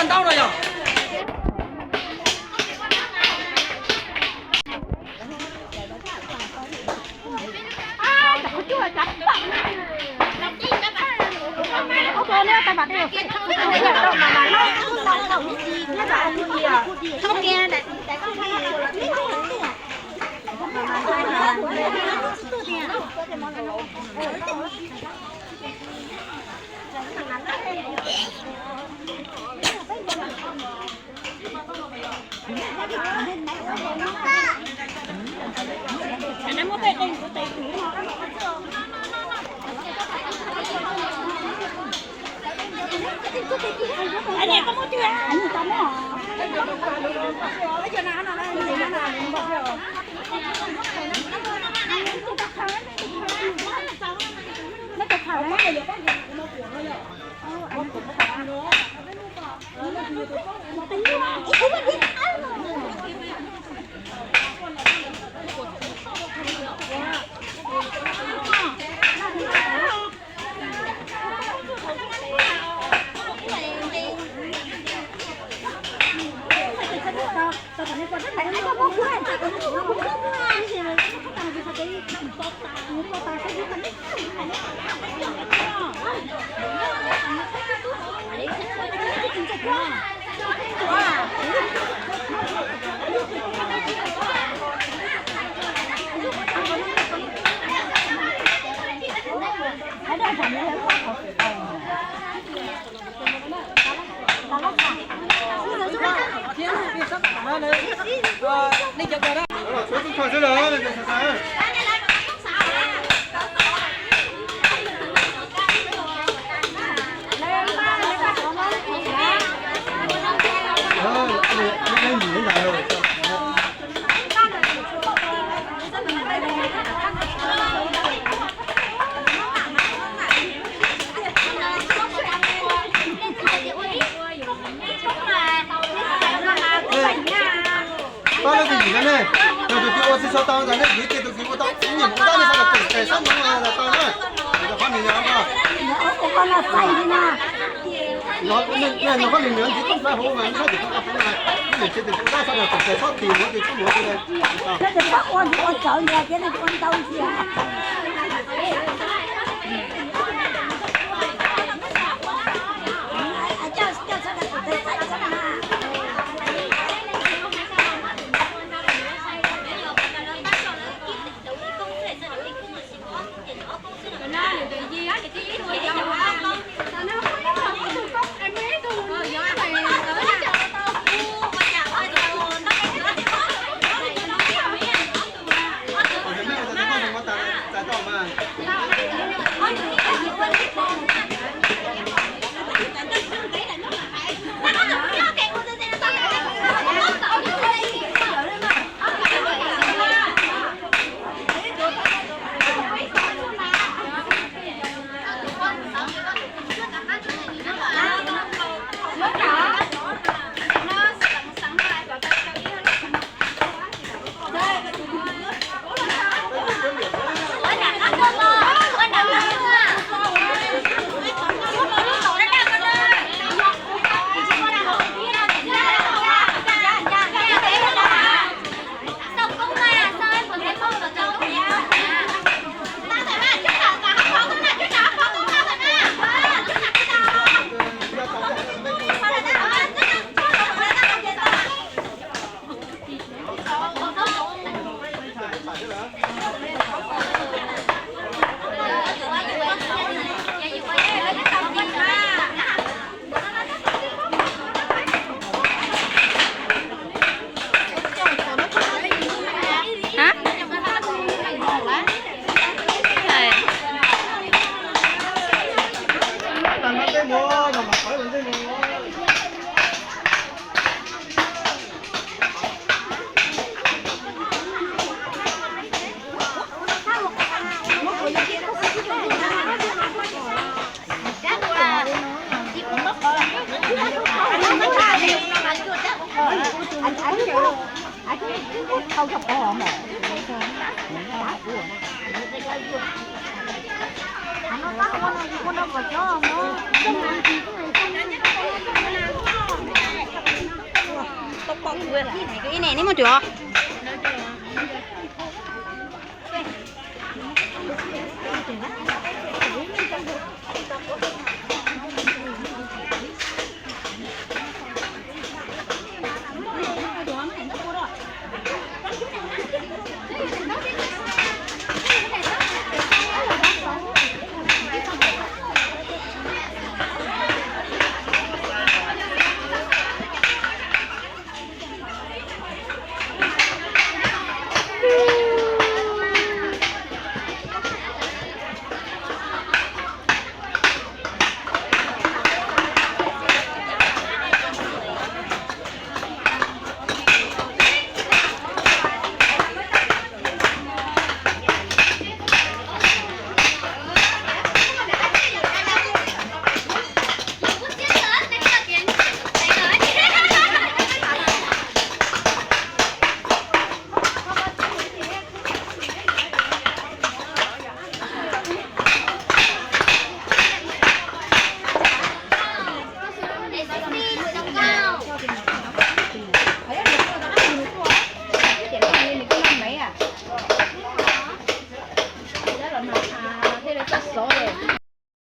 Ntau no yog. Pab lub tswv yim no ne, yog tus kwv ua tsis tau tau ntawd nej kwv ces tus kwv ua tau, ib nyuag ua tab nej sawv daws pem pem sab nraud los tau na. Cov phooj ywg, nej nyuag phooj ywg ntxiv toj plaub hauv mas nej sab tim toj plaub hauv na, nej niam txiv tus kwv tab sawv daws pem pem txhob tim muav tus txhob muav tus na. Ua ntau ntxiag thiab nej ua ntau ntxiag. Pom kuv ib ne, neb muaj cov.